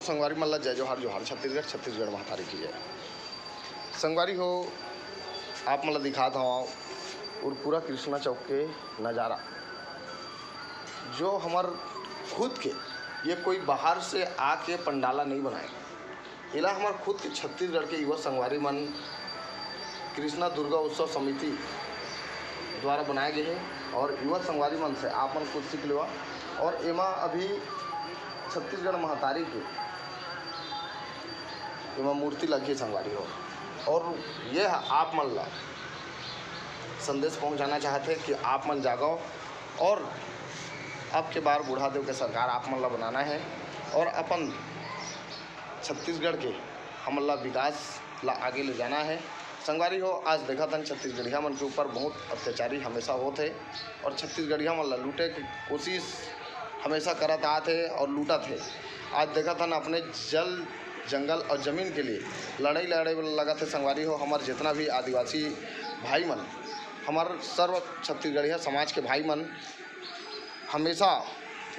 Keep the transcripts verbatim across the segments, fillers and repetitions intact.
संगवारी मन ला जय जोहार, जोहार छत्तीसगढ़, छत्तीसगढ़ महतारी की जय। संगवारी हो, आप मन ला दिखात हवं उरपुरा कृष्णा चौक के नजारा, जो हमर खुद के, ये कोई बाहर से आके पंडाला नहीं बनाए, एला हमर खुद के छत्तीसगढ़ के युवा संगवारी मन कृष्णा दुर्गा उत्सव समिति द्वारा बनाए गए हे और युवा संगवारी मन से आप मन कुछ सीख लेवा। और एमा अभी छत्तीसगढ़ महतारी के एमा मूर्ति लगी संगवारी हो, और ये ह आप मन ला संदेश पहुंचाना चाहत हे कि आप मन जागो और अब के बार बूढ़ा देव के सरकार आप मन ला बनाना है और अपन छत्तीसगढ़ के हमन ला विकास ला आगे ले जाना है। संगवारी हो, आज देखत हन छत्तीसगढ़िया मन के ऊपर बहुत अत्याचारी हमेशा होत हे और छत्तीसगढ़िया मन ला लूटे के कोशिश हमेशा करत आत हे और लूटत हे। आज देखत हन अपने जल, जंगल और जमीन के लिए लड़ाई लड़े बर लगत हे। संगवारी हो, हमर जितना भी आदिवासी भाई मन, हमर सर्व छत्तीसगढ़िया समाज के भाई मन हमेशा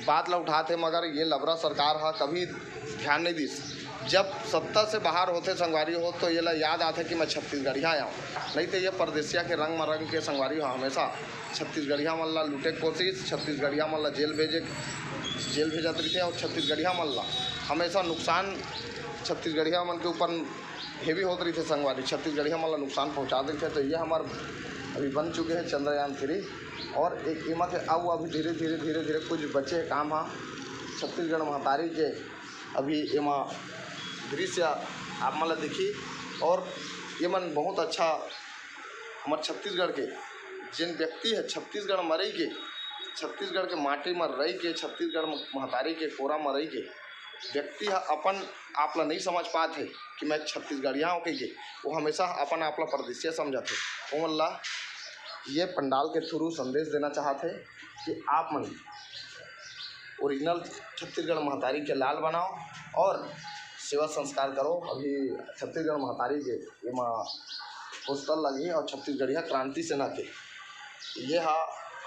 बात ला उठात हे, मगर ये लबरा सरकार ह कभी ध्यान नहीं दिस। जब सत्ता से बाहर होथे संगवारी हो, तो ये ला याद आथे कि मैं छत्तीसगढ़िया आऊँ, नहीं तो ये परदेसिया के रंग मरंग के संगवारी हो हमेशा छत्तीसगढ़िया मन ला लूटे के कोशिश, छत्तीसगढ़िया मन ला जेल भेजे, जेल भेजत रहिथे और छत्तीसगढ़िया मन ला हमेशा नुकसान छत्तीसगढ़िया मन के ऊपर हेवी होत रहिथे संगवारी, छत्तीसगढ़िया मन ला नुकसान पहुँचा देथे। तो ये हमार अभी बन चुके हैं चंद्रयान थ्री और एक एमा के अब अभी धीरे धीरे धीरे धीरे कुछ बचे हे काम हा छत्तीसगढ़ महतारी के। अभी एमा दृश्य आप मन ला दिखी और ये मन बहुत अच्छा हमर छत्तीसगढ़ के जेन व्यक्ति है छत्तीसगढ़ म रही के, छत्तीसगढ़ के माटी म रही के, छत्तीसगढ़ म महतारी के कोरा म रही के व्यक्ति ह अपन आप ला नहीं समझ पात हे कि मैं छत्तीसगढ़िया हूँ कहिके, वो हमेशा अपन आप ला परदेसिया समझत हे। ओमन ला ये पंडाल के थ्रू संदेश देना चाहत हे कि आप मन ओरिजिनल छत्तीसगढ़ महतारी के लाल बनाओ और सेवा संस्कार करो। अभी छत्तीसगढ़ महतारी के एमा पोस्टर लगही और छत्तीसगढ़िया क्रांति सेना के ये हा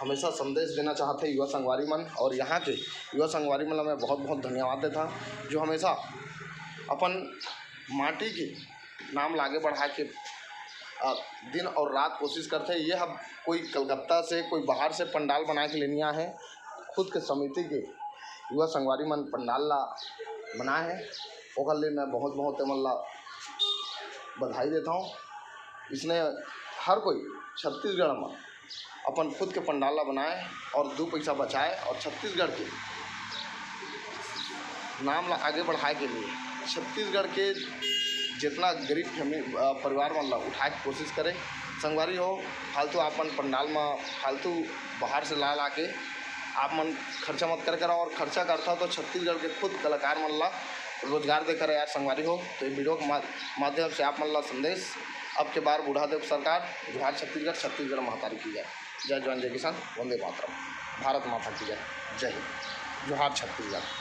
हमेशा संदेश देना चाहत हे युवा संगवारी मन, और यहाँ के युवा संगवारी मन ला मैं बहुत बहुत धन्यवाद देता, जो हमेशा अपन माटी के नाम ला आगे बढ़ा के, अ, दिन और रात कोशिश करथे। ये ह कोई कलकत्ता से, कोई बाहर से पंडाल बना के लेनिया है, खुद के समिति के युवा संगवारी मन पंडाल ला बनाए हे, ओकर ले मैं बहुत बहुत एमन ला बधाई देता हूँ। इसने हर कोई छत्तीसगढ़ में अपन खुद के पंडाल ला बनाए और दू पैसा बचाए और छत्तीसगढ़ के नाम ला आगे बढ़ाए के लिए छत्तीसगढ़ के जितना गरीब फैमिली, अ, परिवार मन ला उठाए के कोशिश करे। संगवारी हो, फालतू अपन पंडाल में फालतू बाहर से ला ला के आप मन खर्चा मत करे करा, और खर्चा करता तो छत्तीसगढ़ के खुद कलाकार मन ला रोजगार दे करा यार संगवारी हो। तो ये वीडियो के मा-, माध्यम से आप मन ला संदेश, अब के बार बूढ़ा देव सरकार, जोहार छत्तीसगढ़, छत्तीसगढ़ महतारी की जय। जय जवान जय किसान, वंदे मातरम, भारत माता की जय, जय हिंद, जोहार छत्तीसगढ़।